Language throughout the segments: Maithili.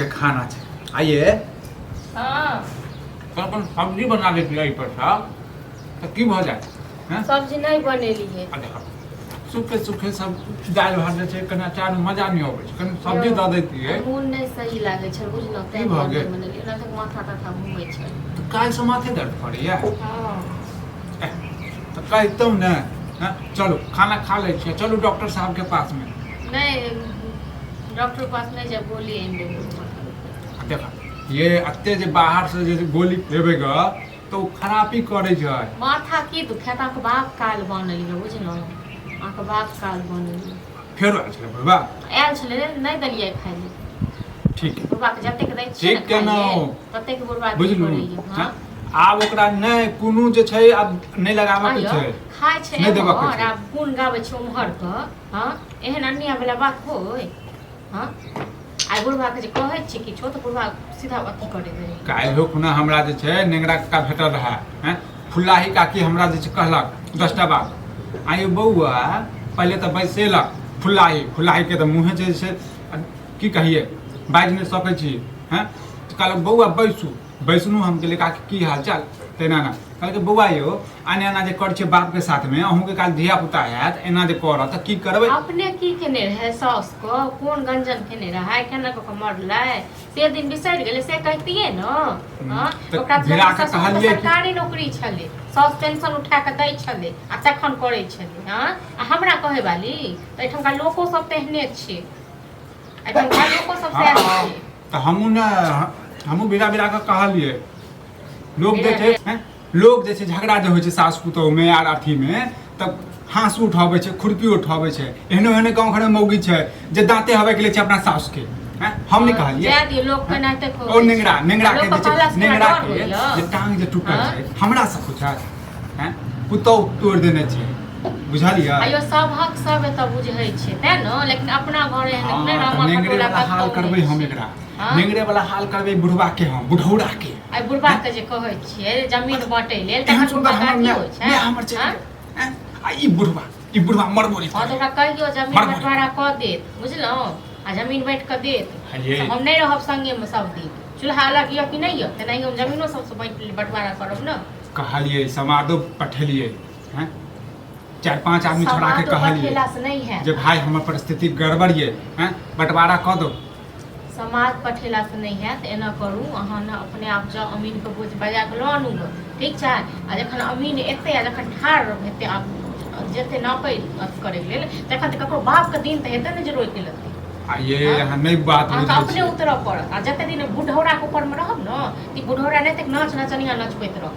के खाना छै। आइए। हाँ। अपन सब्जी बना लेती एहि पर सँ तऽ की भऽ जायत? हैं? सब्जी नहीं बनेली है। आ देखो, सूखे सूखे सब दालि भात जे छै, कनि अचार मे मजा नहि अबै छै, कनि सब्जी दऽ दैतियै। मोन नहीं सही लागे छै, बुझलहुँ, की तें भऽ दुआरे गेल? नहि बनेलियै। ओना तऽ माथा ताथा घूमै छै। तऽ काल्हिसँ माथे दर्द करैया? हाँ। तऽ कहितहुँ ने। हँ, चलू खाना खा लै छियै, चलू डॉक्टर साहबके पासमे। नहीं, डॉक्टर के पास नहीं जाए, गोली आनि देबै माथा दुखाइ। आ देख ये, एते जे बाहरसँ जे गोली खेबै गऽ तऽ ओ खरापी करै छै। माथा की दुखायत? अहाँके बाप काल बनल यऽ, बुझलहुँ? अहाँके बाप काल बनल यऽ। फेरो आयल छलै बुढ़बा? आयल छलै, नहि देलियै खाइ लए। ठीक है। बुढ़बा के जतेक दै छियै ठीक ने खाइ केलहुँ। लेल, ततेक बुढ़बा अथी बुझलू करैए। हँ। आब ओकरा नहि कोनो जे छै, आब नहि लगाबऽके आइयो छै। खाइ छै। नहि देबऽके एम्हर छै। आ गुण गाबै छै उम्हर के। हँ, एहन अन्याय वाला बात होय? हँ, आइ बुढ़बा के जे कहै छियै किछो तऽ बुढ़बा सीधा अथी करैत रहै। काल्हिो खुना हमरा जे छै नेंगरा कक्का भेटल रहए। हैं, फुल्लाही काकी हमरा जे छै कहलक 10टा बात। आइयो बौआ, पहिले तऽ बैसेलक फुल्लाही। फुल्लाहीके तऽ मुँहे जे छै, की कहियै, बाजि नहि सकै छी। हैं, तऽ कहलक, बौआ बैसू। बैसलहुँ हम, कहलियै, काकी की हाल चाल? तेना ना कहलकै, बौआ यौ, एना एना जे करै छियै बापके साथमे, अहूँके काल्हि धिया पुता हैत, एना जे करत तऽ की करबै? अपने की केने रहै साउस को, कोन गंजन केने रहै, केना कऽ कऽ मरलै, से दिन बिसरि गेलै, से कहितियै ने। हँ। तऽ ओकरा तऽ भिड़ा कऽ ससुर के कहलियै कि सरकारी नौकरी छलै, साउस पेंशन उठा कऽ दै छलै आ तखन करै छलै। हँ, आ हमरा कहै वाली तऽ एहिठमका लोको सब तेहने छै, एहिठमका लोको सब सएह हँ छै। तऽ हमहूँ ने, हमहूँ बिरा बिरा कऽ कहलियै। लोक जे छै, हैं, लोक जे छै झगड़ा जे होइ छै सास पुतोहमे आर अथीमे, तऽ हाँसू उठाबै छै, खुरपी उठाबै छै। एहनो एहनो गाँव घरमे मौगी छै जे दाँते हबैके लै छै अपना सासुके। हैं, हम नहि कहलियै। जाय दियौ, लोक केनाहिते ओ कहै नेंगरा छै। नेंगरा के लोकके जे छै कहलासँ केना नेंगरा डर के होइए? जे टांग जे टूटल हँ? छै, हमरा से पूछत? हैं, पुतोह तोड़ि देने छै, बुझलियै? आइयो सबहक सब एतऽ बुझै छै तें ने, लेकिन अपना घर एहन हँ, नहि तऽ रामा नेंगरे खटोला वाला हाल कतौ करबै नहि हम छै। एकरा। हँ? नेंगरे वाला हाल करबै बुढ़वा के हम, बुढ़ौरा के। आइ बुढ़बा के जे कहै छियै जमीन बाँटै लेल, एहन तखन सुन्दर बुढ़बा हमर के अथी माय होइ छै? माय हमर छै। हँ? हैं? आ ई बुढ़वा, ई बुढ़वा मरबो नहि हँ, तऽ करैए। ओकरा कहियौ जमीन मरबो नहि। बँटवारा कऽ देत, बुझलहुँ? आ जमीन बाँटि कऽ देत। हये। से हम नहि रहब संगेमे सब दिन। चूल्हा अलग यऽ कि नहि यऽ, तेनाही हम जमीनो सबसँ बाँटि बँटवारा करब ने। कहलियै, समादो पठेलियै हैं, चारि पाँच आदमी छोड़ा के समादो कहलियै पठेलासँ नहि हैत। जे भाई हमर परिस्थिति गड़बड़ ये, हैं, बंटवारा कऽ दो। समाज पठेलासँ नहि हैत। एना करू अहाँ ने, अपने आप जाउ, अमीनके बोझ बजा कऽ लऽ आनू गऽ, ठीक छै? आ जखन अमीन एतै आ जखन ठाढ़ हेतै, आब जेतै नापै अथी करैके लेल, तखन तऽ ककरो बापके दिन तऽ हेतै ने जे रोकि लेतै। आ ये अहाँ नहि बात अहाँके बुझै अपने छियै। उतरऽ पड़त। आ जते दिन बुढ़ौराके ऊपरमे रहब ने, तऽ बुढ़ौरा नहि तऽ नाच नचनिया नचबैत रहत।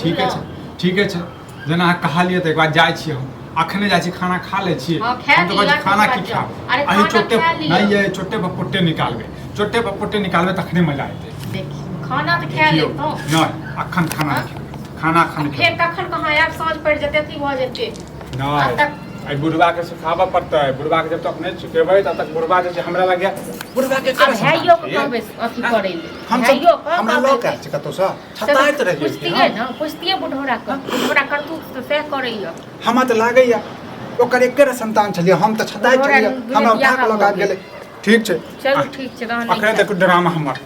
ठीके छै, ठीके छै, जेना अहाँ कहलियै तऽ एक बार जाइ छियै हम, अखने जाइ छी, खाना खा लै छी। हाँ, खा हम तऽ कहै लिअ, छी खाना की तकर बाद जाउ। खायब? अरे अही खाना चोटे खा लिअ। नहि ये, चोटे पर पोटे निकालबै, चोटे पर पोटे निकालबै तखने मजा एतै। देखियौ, खाना तऽ खा देखियौ, लेतहुँ। नहि, अखन खाना हाँ? नहि खेबै, खाना अखन नहि फेर खेबै। कखन कहाँ आयब, साँझ पड़ि जेतै, अथी भऽ जेतै। आ नहि तक एहि बुढ़वा के सिखाबऽ पड़तै। बुढ़वा के जब तक नहि सिखेबै तब तक बुढ़वा जे छै हमरा लग, बुढ़वा के आब भाइयो के कहबै अथी करै लेल। हम सब भाइयो के हमरा कहबै लऽ के आयल छै कतौसँ, से तऽ छताइत रहि गेल पुछतियै ने, पुछतियै बुढ़ौरा के, बुढ़ौरा करतूत तऽ सएह करैया। हमरा तऽ लागैया ओकर एके संतान छलियै हम, तऽ छताइत बुढ़ौरा छलियै, दुनू हमरा उठा बियाह कऽ लऽ भऽ आबि गेलै। ठीक छै। चलू, ठीक छै तहन नहि अखने खायब। देखू ड्रामा हमर,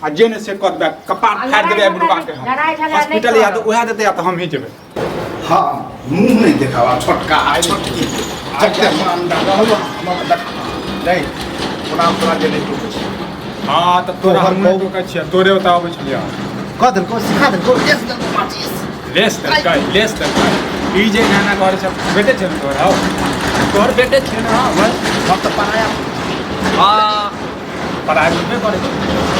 आ जे ने से कऽ देबै, कपार आ फाड़ि देबै लड़ाइ बुढ़वा के। झगड़ा हम लड़ाइ झगड़ा नहि हॉस्पिटल या तऽ करब। उएह देतै या तऽ हम ही जेबै। हाँ, मुँह नहि देखावा छोटका आ छोटकी जते मान रहल हमरा देख नहीं, ओना तोरा जे नहि टोकै छै। हाँ, तऽ तोरा तोहर हम नहि बहु- टोकै छियै, तोरे ओतऽ अबै छलियै। कह देलको, सिखा देलको, लेस देलको माचिस। लेस देलकै, लेस देलकै। ई जे एना एना करै छै, बेटे छै ने तोहर? हौ, तोहर बेटे छै ने? हँ बस। हम तऽ पराया। हाँ, पढ़ाइ बुझबे करै छै।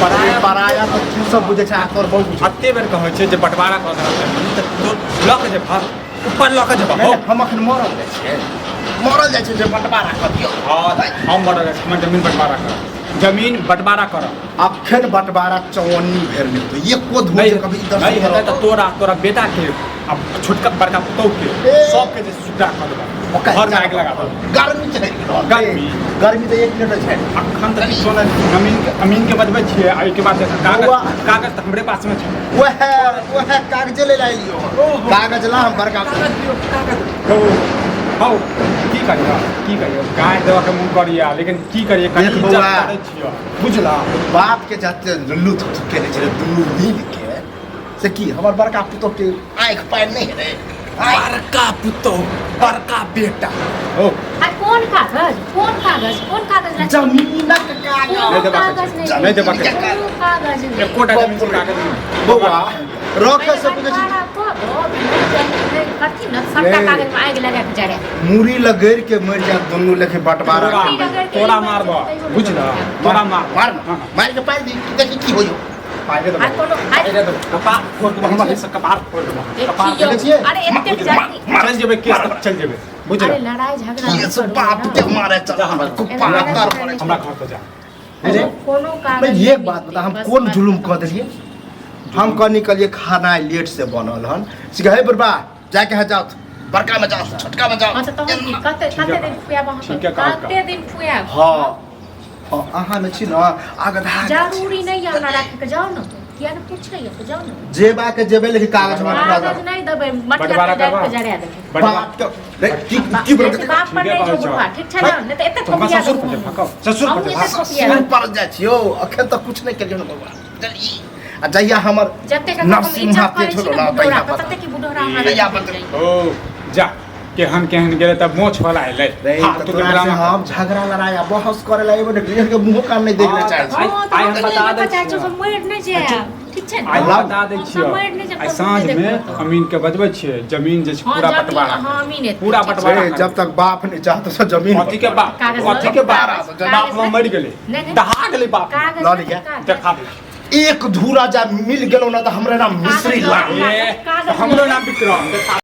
पराया पढ़ाइ पराया तऽ तू सब बुझै छै आ तोहर बहु बुझै। एते बेर कहै छै जे बँटवारा कऽ देलक जमीन, तऽ तू लऽ कऽ जेबह, ऊपर लऽ कऽ जेबह? नहि, नहि, हम अखन मरल जाइ छियै, मरल जाइ छियै जे बँटवारा कऽ दियौ। हँ, हम मरल जाइ छी, हमर जमीन बँटवारा कर, जमीन बँटवारा कर। अखन बँटवारा चौअन्नी भेल नहि तऽ एको धूर नहि जे कभी इधर नहि से हेतै उधर तऽ तोरा, तोरा बेटाके आ छोटका बड़का पुतौहके ए। सबके जे सुड्डा कऽ देबह, ओकर घरमे आगि लगा देबह। गर्मी चढ़ि गेल। गर्मी? गर्मी तऽ एक मिनट छै। अखन तऽ किछो नहि, अमीन के, अमीन के बजबै छियै। आ एहिके बाद देखऽ, कागज बौआ। कागज तऽ हमरे पासमे छै। वएह वएह कागजे ले आइलियो। ओहो। कागज ला, हम बड़का कागज दियौ, कागज। हौ हौ, की करियो, की करियो, गाय देबऽ के मुँह करिया, लेकिन की करिए, कनी देख इज्जत बौआ। करै छियो। बुझला, बाप के जते लुल्लू थुथु केने छलै दुनू मिल के, से की हमर बड़का पुतोह के आँखि पानि नहि हेतै? बड़का पुतोह, बड़का बेटा। ओ आ कोन कागज, कोन कागज, कोन कागज ला? जमीनक कागज। कोनो नहि देबाक कागज छै। नहि। नहि देबाक छै। कोनो कागज नहि। एकोटा जमीन के कागज नहि। बौआ, रखे से बुझै छी। बंटवारा कऽ दो, नहि जमीन नहि करथिन ने, सबटा नहीं। कागज में आगि लगा के जरा। मूड़ी लगड़ के मरि जायत दुनू लेखे बंटवारा। तोरा मूड़ी रगड़ के तोरा ई मारबऽ, तैयो नहि बुझल, देबाक। तोरा मार। मार ने, मारि के पाइ दी, देखी की होइयो। पाइ दे। आ कोनो पाइ दे, कपार फोड़ देबो हमरा, से कपार फोड़ देबो, कपार। देखियौ, देखै छियै? अरे एतेक जल्दी चल जेबै केस तक, चल जेबै, बुझल। अरे लड़ाई झगड़ा की नहि से करू बाप ने। के मारे चल जा हमरा कुप्पा लड़ाई तर झगड़ा पड़े। नहि। हमरा घर पर जा। कोनो कोनो कागज नहीं, नहि एक बात बता, हम बस कोन बात जुलुम खतम। कऽ देलियै? हम कहनी कहलियै खाना लेट से बनल हन, से कहे बुढ़बा जाके है, जाओ बड़का में जाओ, छोटका में जाओ। हाँ, तऽ तहन की? कते कते दिन खुआब अहाँके? ठीके कहलका। कते दिन खुआब? हाँ हाँ, अहाँ में छी ने आगे धाग। जरूरी नहीं है हमरा राखे के, जाओ ने, किया ने पूछै तो जाओ ने। जेबा के जेबे, लेकिन कागज हमरा पूरा कागज दे। नहीं देबै, मटिया बंटवारा के डालि करबा। के जरा देबै। बंटवारा। बाप के रे, की की बोल? बेसी बाप पर ठीके नहि कहै जो छौ। बुढ़वा, ठीक छै ने? नहि तऽ एते तो हमरा थोपिया ससुर देबौ पर हम। भकाउ, ससुर पर हमहूँ एते भकाउ। थोपिया सुर देबौ। पर जाइ छियौ, अखन तक कुछ नहि केलियौ ने बौआ। चल ई आ जहिया हमर जतेक हम नरसिम्हा इज्जत करै पेट छी होलो ने ना, बुढ़ौरा तहिया के, पता। तते की बुढ़ौरा हमरा तहिया नहि पता। जाइए। ओ जा, केहन केहन गेलै तब मोछ वाला एलै। रे, तऽ फालतू के तोरा से ड्रामा। हम झगड़ा लड़ाई आ बहस करे ला एबो ने, के मुंहो कान नहि देख ले हाँ, चाहै छी। आइ- हँ, तऽ आइ हम हम तऽ बता नहि दै चाहै छियौ, छियौ। सब मरि नहि जायब, ठीक छै ने? आइ हम बता दै हम सब छियौ, मरि नहि जायब, आइ तब साँझ नहि मे देखबौ तऽ। अमीन के बजबै छियै, जमीन जे छै हँ, पूरा जमीन, बंटवारा। हँ, अमीन एतै, पूरा ठीक छै। बंटवारा। रे, जब तक बाप नहीं चाहतो तो जमीन कथी के बाप? कागज कथी के बाप? कागज बाप में मरि गेलै, नहि, नहि। दहा गेलै बाप। कागज लऽ लिअ। कागज। देखा दे। एक धूरा जा मिल गेलो ना तऽ हमरे नाम मिश्री कागज लाल। ए, कागज हमरो नाम विक्रम, देखा।